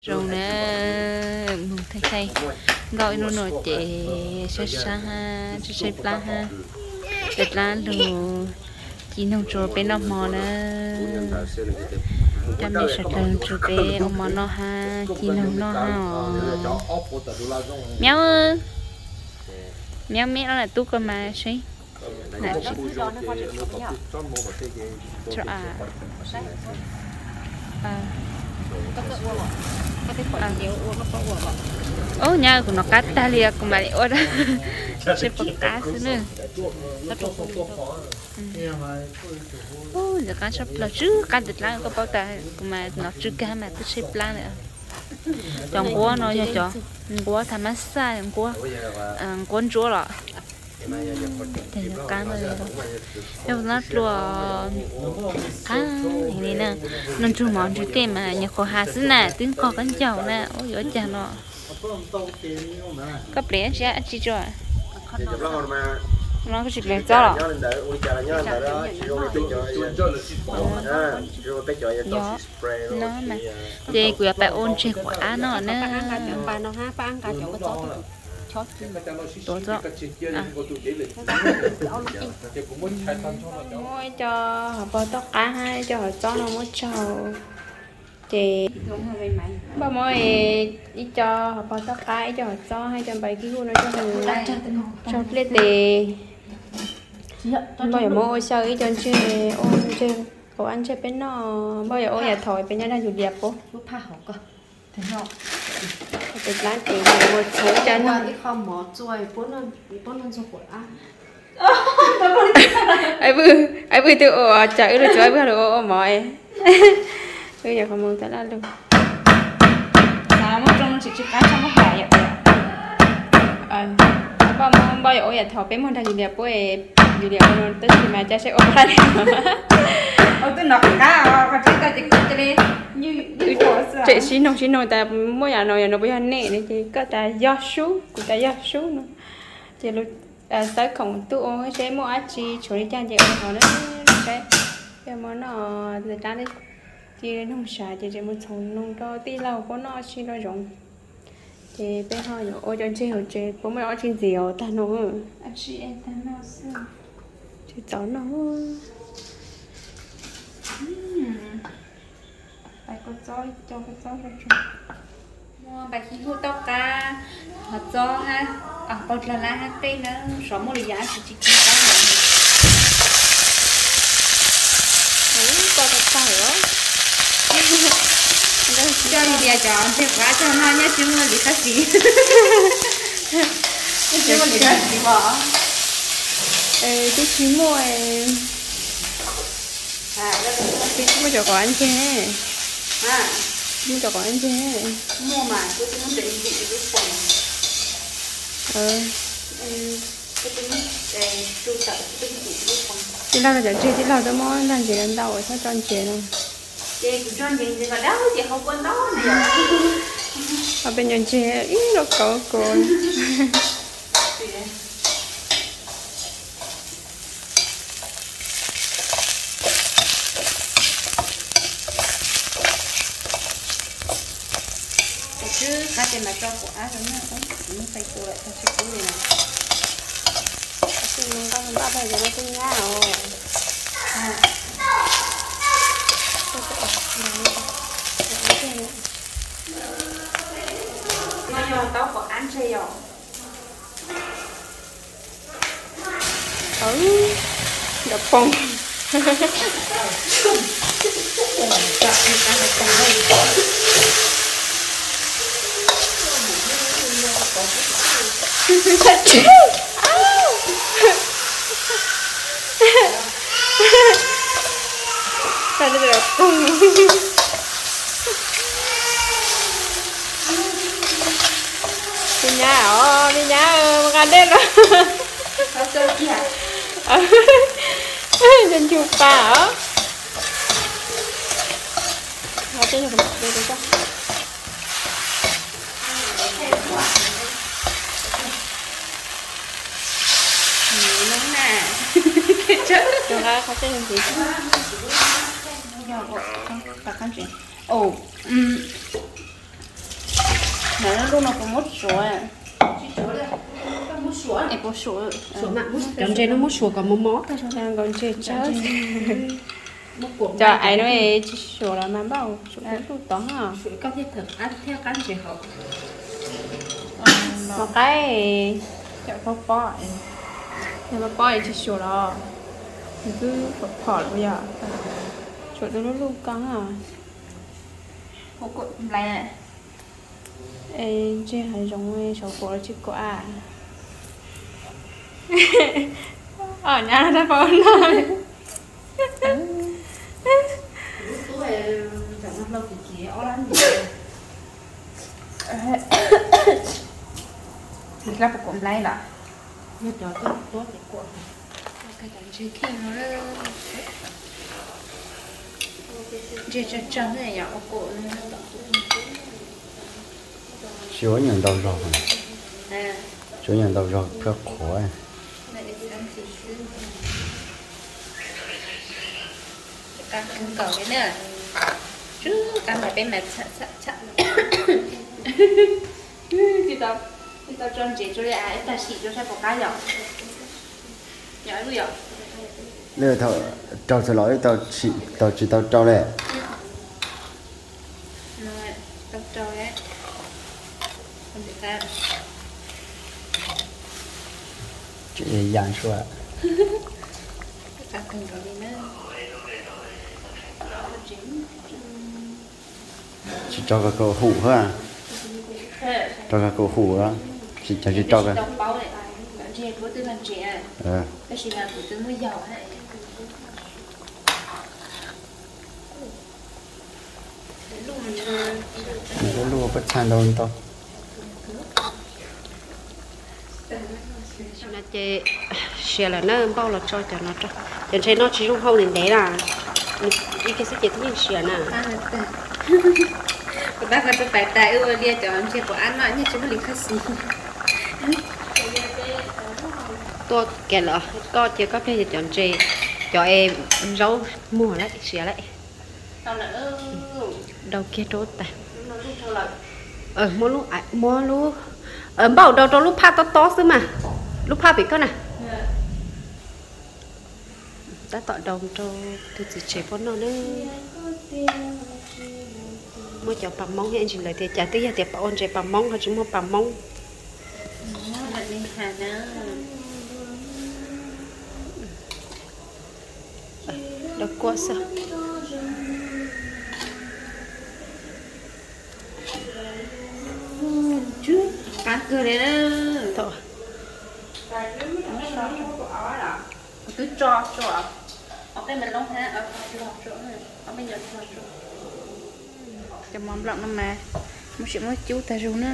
Zoo na, mus thaij thaij nkauj ib hnub no ces sab sab hab, tshaib tshaib plab hab. Peb dlaab lug ci noog rua peb noj hmo na. Coj mej sawv dlawg rua peb ua mov noj hab ci noog noj hab os. Miab, miab, meb ob nam tub koj mas seb. Ub, nyab, kuv noj qab tag li, kuv mam li ua, tshaib plab xwb na. Ub, ntxim qab tshaj plaws, tsw qab ntxim dlaab, koj paub tas kuv mas nov tsw kag mas twb tshaib plab lawm. Cov nquab no yog cov nquab tha mab xaj, nquab, nquab ntsuab los. Yog qab no, yog dlaab dlua qab heev li na. Noj ntsug mov ntsug dlej mas nyuam qhuav has xwb na, twb nqog khaub ncaug na, ub, yuav ua caag no. Koj pleev dab tsi, dab tsi tso? No koj tsis pleev txob los? Yog, no mas. Ces kuv yuav pais ua ntseg quav ab no na. Tuav txob. Muab ib co hauv paug toj qab hab ib co hauv txob no muab tsau. Ces npaj muab ib co hauv paug toj qab, ib co hauv txob hab ib co npais kib huj no coj mus tsau dlej tes. Npaj yuav muab ua xyaw ib co ntseg, ua ntseg quav ab ntseg peb noj. Npaj yuav ua yam thaum peb nyob dag yus lias puab. Peb dlaab ces mus txhoov ib co noog. Aib Vwj, aib Vwj twb ua cas wb lug txug aib Vwj lug ua ua mov. Wb nyuam qhuav mus tau laj lug. Npaj muab, npaj yuav ua yam thaum peb muag dag yus lias puab, yus lias ua no tab sis mas cas seb ua qab li. Tsem sib noog sib noog tas muaj yam no yam no puas yog nej ne, ces koj tas yog sub, kuv tas yog sub no. Ces lug xawb khoom tuaj ua seb muaj dab tsi tshuav li cas ces ua hov na. Saib, yog muaj noj ntxim dlaab, ci noog sab ces tseem mus txhoov noog rau tij laug puab noj sib nraum zoov. Ces peb ho yuav ua cov ntseg hauv tsev, puab muaj dab tsi ntxiv os tag no. Tsis txaus noj. Pais kua txob, co kua txob, muaj npais kib huj toj qab, hov txob hab, paug dlog lab hab qej na, xyov muaj li yam tsis tsis kib qab. Koj tau tag os. Coj li tias cov ntseg quav coj noj nyob tsis muaj li qab fiv. Nyob tsis muaj li qab fiv os. Twb tsis muaj. Twb tsis muaj cov quav ntseg. Tsis muaj cov quav ntseg. Tij laug, cov ntseg tij laug twb muab ntag ntsev ntau ntau, txhob tso ntsev no. Ho peb nyuam ntseg ib lub kauv kos. Tsw qab ces mas tso quav ab rau na, kuv muab fais tua lawm tag sib kub li na. Tab sis mus nqa npaj pais cov no kuj nyab os. No yog taub quav ab ntseg yom. Nrov poog. Me nyab os, me nyab, mus nqa dej los. Nco ncug pa os. Lub no puas muab suav? Es puas suav? Cov ntses no muab suav kom mos mos tag, nkaus ntses tsawb. Cov aiv no tsis suav los mas npauj, suav lub tod. Mos qaib, cov pob pob, pob pob tsis suav los, nws twb phom phom lawm yog, suav tau lub lub ko. Ntsej hav zoov saum kuav los tsis kuav. Nyab rab pau no. Lab puas kuav nplaib los? Ntseg tsawg tsawg, tsis ua nyuag ntau zog, tsis ua nyuag ntau zog kawg qhuav. Qab kawg nkaus li na. Tsw, qab mas peb mas txham txham txham. Tsis tau tso ntses rau li, ib tag sim rau saib puas qab yom. Lwm thaum rau txog los wb tau tsis tau rau li. Tseem yam sua. Tsis rau kom hum, rau kom hum, tsis cov tsis rau. Lub lub pob txha ntau ntau. No ces siav lawm na, npauj los tso cov no rau. Cov ntses no tsis zoo hau ntev ntev na, ib ke xwb ces twb yeej siav na. Kuv tab qa rau pais tas wb ua liaj cov ntses quav ab no nyob tsis muaj li qhab xis. Tuaj kiag lawm, koj cia koj pliag cov ntses, cov es zaub muag lawm siav lawm. Dau kiag rau tas. Muab lub, muab lub, npauj dau rau lub phaj tob tob xwb mas, lub phaj pem koj na. Tab tom dau rau tus txiv tsev poj noj na. Muaj cov pas moob thiab, ntsis lawv tias cas twb yog tias ua ntses pas moob ho tsis muaj pas moob. Dau kuaj xwb. Qab kawg li na. Twb tso, tso, ob peb me loob hab, ob peb nyuag tso. Cov mov nplaum no mas muaj sim muab cub tag zug na.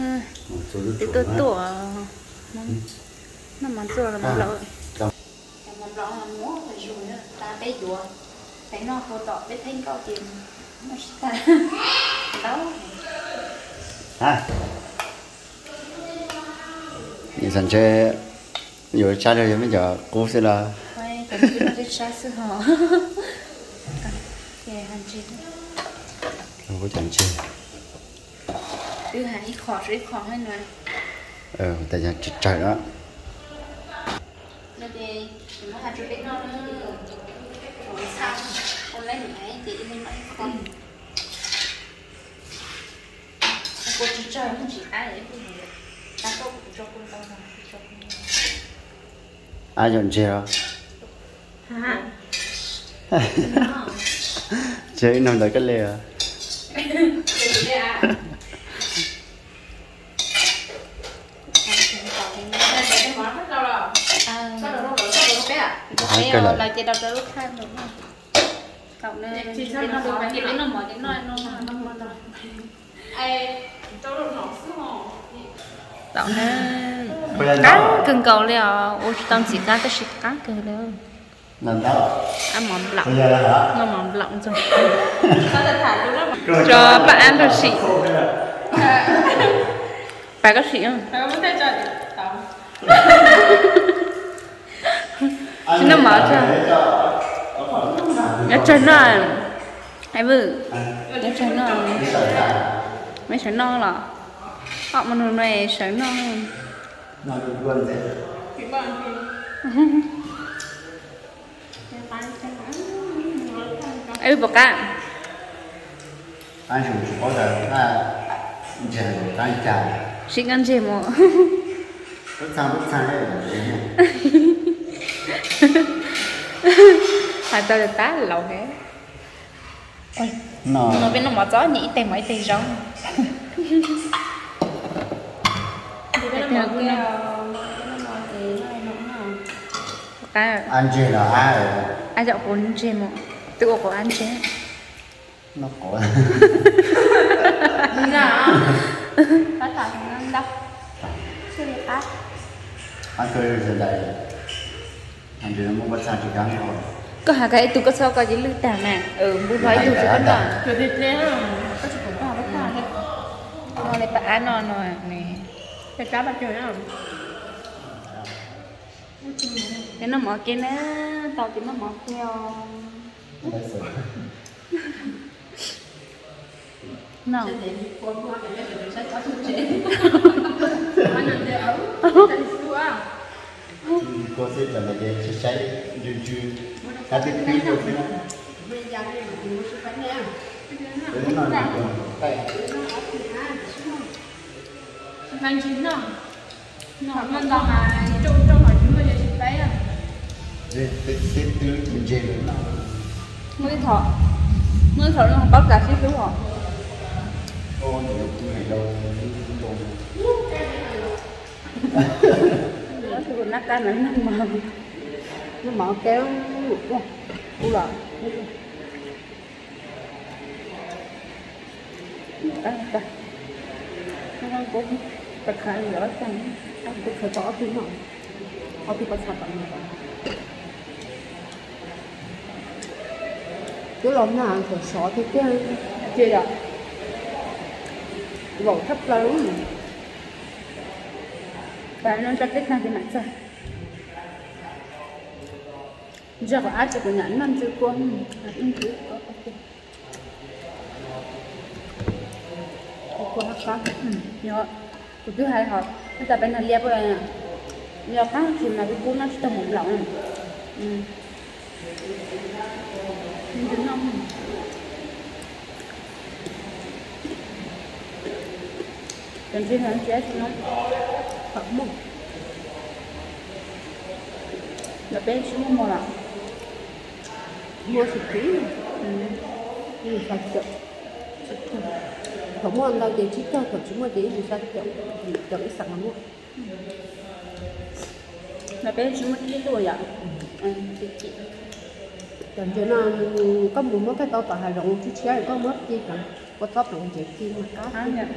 Twb tuaj tuaj, noj mov ntxuaj los mov nplaum. Cov mov nplaum no muab tag zug na, tas peb yuav, peb noj tua tom peb theej nkauj ces muaj tsis tag ntau. Nim xav ntshe yuav tsab rau yog me cov qub xwb los? Cov qub no tsab xwb ho. Cov ntseg. Wb hais ib qho rau ib qho na. Tas yog tsis tsawg na. No ces muab hais rau peb noj na. Txhaj ua laib mus hais ces ib leeg noj ib qho. Kua tsis tsawg, tsis ab, tab koj kuv tso kua ntau no, tso kua ntau. Ab, yog ntseg os. Ntseg ib nug ntawd koj li os. Lawv ces rau rau lub thaj. Tau na. Qab kawg nkaus li os, ua tsis tau ntxim qab tab sis qab kawg li. Ab, mov nplaum, noj mov nplaum ntxog. Tso paj ab nrog sim. Pab koj sim. Tsis noj mov tso. Nyob tsawg noj. Ai vwm, nyob tsawg noj. Meb sawv noj los? Ob mus nug nua sawv noj. Puas qab? Sib nqaij ntseg mus. Hais tau tas laus he. No peb noj mov txob nyias ib teg mov ib teg zaub. Ab ntseg los ab. Ab yom, quav ntseg mus. Twb ua quav ab ntseg. Noj quav. Koj has koj ib tug koj txhob koj cia lwj tag mas npus hlo ib tug tsis koj noj. Li pab ab no no ne. Ces noj mov kiag na, tau ces noj mov kiag os. No. Muab ib thom, muab ib thom no paub tas sib hlub os. Tus nab qab no noj mov, noj mov kiag, kuv los. Kuv khaws tau ob tug no, ob tug pab txha tom no. Twb los nag thaum sov tiag tiag, ces yom, vaum tshaj plaws. Pas no tso peb tag ces mam txog. Ntsia qhov ab tsis kuv nyam noj ntsis kua, ib ntsis kua. Kuv twb hais hos, tas peb nag liab, yog qab tsis mas kuv kub noj tsis tau mus nplaum. Cov ntsis no ntsia tsis no, qhov muaj. Lawv peb tsis muaj mos los? Muaj tsis kiv, yim xya caum. Thaum muaj ntau ces tsib caug, thaum tsis muaj ces yim xya caum, caum ib xees los muaj. Lawv peb tsis muaj tib lub yom. Cov ntses no koj mus muab kiag tau tom hav zoov tshiab tshiab, koj muab ci, kua txob ploov ntsev ci mas qab.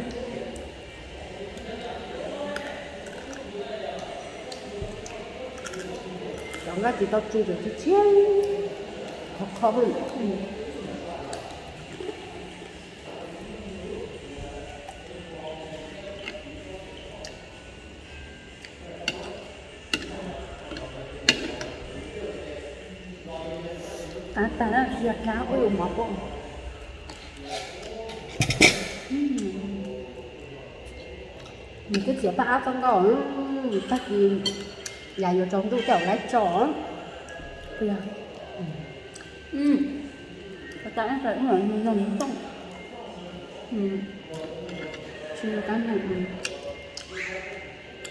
Cov nqaij tsis tau tsw, cov tshiab tshiab, qhov qhov. Qab tag, tsis yog qab ua yus mov pob. Nws twb txiav paj ab txoj nkauj, tag kis yam yuav tsaus ntuj tej zaum laib tso. Tsis yog qab noog,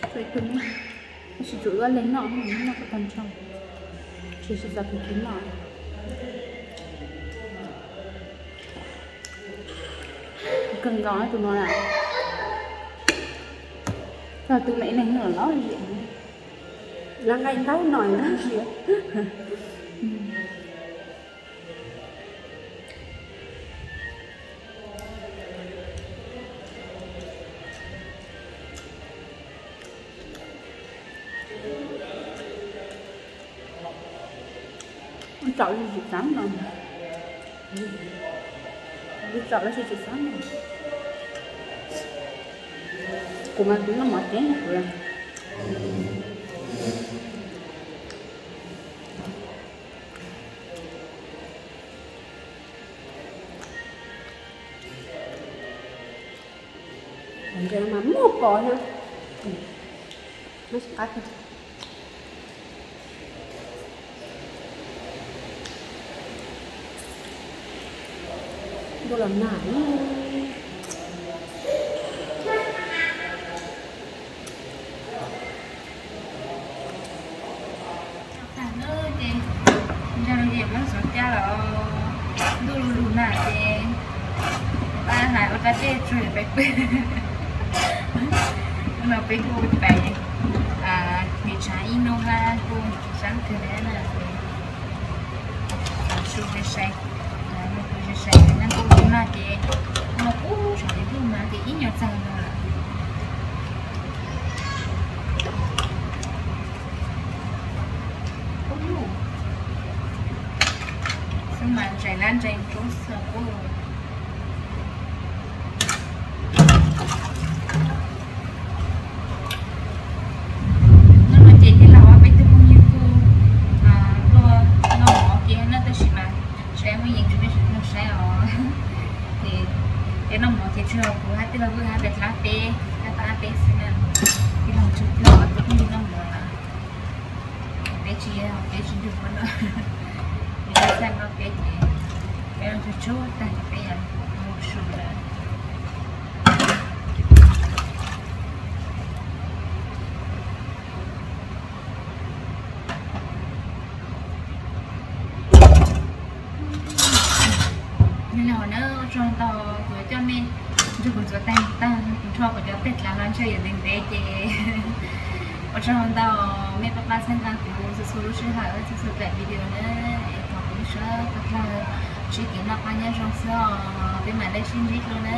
tsuas ib tug, tab sis tsuas ua leg noj, noj tag nrho, tsis txaus kiv noj. Kawg nkaus tus no na, txog tus me neeg no los ziam, lab nqaij ntaub no ziam. Txaus li tsis txaus no, txaus li tsis txaus no. Kuv mas kuv noj mov ceeb kuv. Ntses no mas muaj pos thiab. Noj tsis qab kiag. Ntuj los nag. Tag na ces ntshe los yeej Hmoob Suav cab los ntuj lug lug na ces pab hais ua rab dej tsuag peb pw. Hnub no peb kuj pais tim tshav ib hnub hab kuj sab kawg li na. Su sai sai, sai sai na kuj lug na ces no kuj tshav li lug na ces ib nyuag txaus no lawm. Xwb mas ntses lab ntses rub xwb kuj. Hnub no ces tij laug peb tug phooj ywg kuj tuaj noj mov ke na tab sis mas saib muaj yees tsis muaj saib os. Ces noj mov ces tsuas yog kuv hab tij laug Vwj hab tais dlaab peb, tab pab peb xwb na. Tij laug tsuag tij laug ob tug phooj ywg noj mov lawm. Peb tsis, peb tsis nrug ua no. Peb txhaj no peb ces peb noj tsuag tsuag tag ces peb yuav mus su lawm. Nyob zoo na, ua tsaug ntau kuv coj mej nrug kuv ntxuav tag tag kuv nrho kuv cov tej dlav no ntshe yuav ntev ntev ces ua tsaug ntau mej pab pab txhawb nqa kuv txhua txhua lub sij hawm txhua txhua daim video na. Es thov kuv sab tag tag sib kev noj qab nyob zoo xwb os, peb mam le sib ntsib dlua na.